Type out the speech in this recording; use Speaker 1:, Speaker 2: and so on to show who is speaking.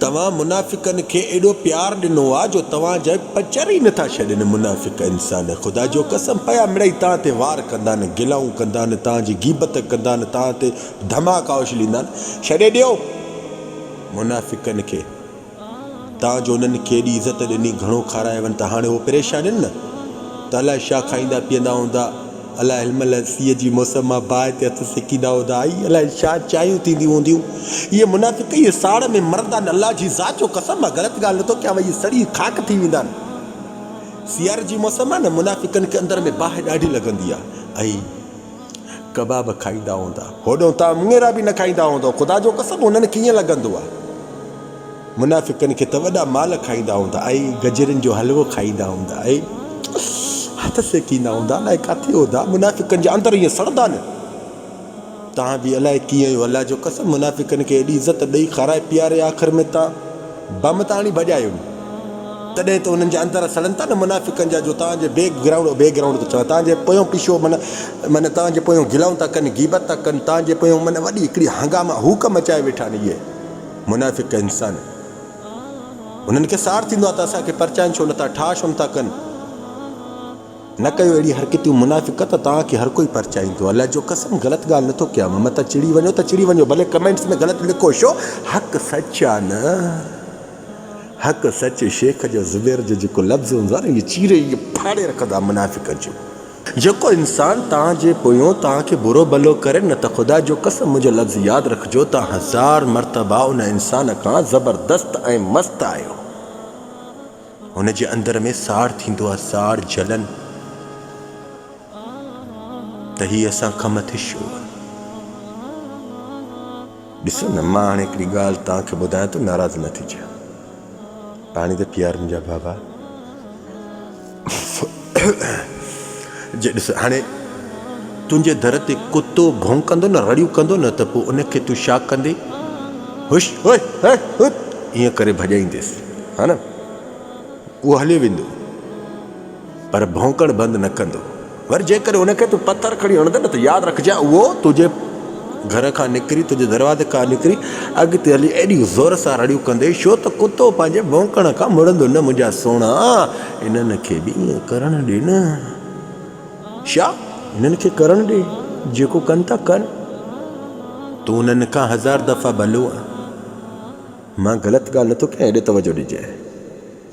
Speaker 1: توهان منافقن کي ايڏو پيار ڏنو آ جو توهان جا پچر ئي نٿا ڇڏين منافق انسان خدا جو قسم پيا مڙئي توهان تي وار ڪندا آهن گلائون ڪندا آهن توهان جي غيبت ڪندا آهن توهان تي ڌماڪا اڇليندا آهن ڇڏي ڏيو منافقن کي تان جو انهن کي ايڏي عزت ڏني، گهڻو کارايو ته هاڻي هو پريشان آهن نه ته الائي ڇا کائيندا پيئندا هوندا، الائي هن مهل سيء جي موسم مان باهه تي هٿ سيڪيندا هوندا، ۽ الائي ڇا چاهيون ٿينديون هونديون. اهي منافق اهي ساڙ ۾ مرندا آهن، الله جي ذات جو قسم مان غلط ڳالهه نٿو ڪيان، اهي سڙي خاڪ ٿي ويندا آهن. سياري جي موسم آهي نه منافقن کي اندر ۾ باهه ڏاڍي لڳندي آهي ۽. ڪباب کائيندا هوندا. هوڏهون توهان مڱيرا به نه کائيندا هوندؤ. خدا جو قسم هنن کي ائين لڳندو آهي. منافقن کي ته وڏا مال کائيندا هوندا ۽ گجرن جو حلوو کائيندا هوندا ۽ هٿ سيڪيندا هوندا الائي ڪاٿي هوندا. منافقن جا اندر ائين سڙندا نه. توهان به الائي ڪيئن آهيو. الله جو قسم منافقن کي ايڏي عزت ڏئي کارائي پياري آخر ۾ توهان بم ته آڻي ڀڄايو. تڏهن ته انهن جا اندر سڙن ٿا نه منافقن جا جو توهان جي بيڪ گرائونڊ بيڪ گرائونڊ ٿو چوان توهان جي پويون پيڇو من من توهان جي پويون گلائون ٿا ڪن غيبت ٿا ڪن توهان جي پويون من وڏي هڪڙي هنگاما هوڪ مچائي ويٺا آهن اهي منافق انسان انهن کي ساڙ ٿيندو آهي ته اسان کي پرچائن ڇو نٿا ٺاهه ڇو نٿا ڪن نه ڪيو اهڙي حرڪتيون منافقت توهان کي هر ڪوئي پرچائيندو الله جو قسم غلط ڳالهه نٿو ڪيان متان چڙي وڃو ته چڙي وڃو ڀلي ڪمينٽس ۾ غلط لکو شو حق سچ آ نه حق سچ شيخ جو زبير جو جيڪو لفظ هوندو آ نه اهي چيري اهي ڦاڙي رکندو آ منافقن جو جيڪو انسان توهان جي پويون توهان کي برو ڀلو ڪري نه ته خدا جو قسم منهنجو لفظ ياد رکجو توهان هزار مرتبا ان انسان کان زبردست ۽ مست آهيو. هن جي اندر ۾ ساڙ ٿيندو آ، ساڙ، جلن، ته هي اسان کان مٿي ڇو آ؟ ڏسو نه، مان هاڻي هڪڙي ڳالهه توهان کي ٻڌايان ٿو، ناراض نه ٿجان. پاڻي ته پيار منهنجا بابا. جي ڏس هاڻي تنهنجي در تي ڪتو ڀونڪندو نه رڙيون ڪندو نه ته پوء ان کي تون ڇا ڪندي؟ هش هوئي هي هت ائين ڪري ڀڄائينديس ها نه اهو هليو ويندو پر ڀونڪڻ بند نه ڪندو. وري جيڪڏهن ان کي تون پٿر کڻي هڻندين نه ته ياد رکجانء اهو تنهنجي گهر کان نڪري تنهنجي دروازي کان نڪري اڳتي هلي ايڏي زور سان رڙيون ڪندي ڇو ته ڪتو پنهنجي ڀونڪڻ کان مڙندو نه منهنجا سهڻا انهن کي به ائين ڪرڻ ڏي نه. شا انهن کي ڪرڻ ڏي جيڪو ڪن ٿا ڪن. تون انهن کان هزار دفعا ڀلو آن. مان غلط ڳالهه نٿو ڪيان هيڏي توجه ڏجانء.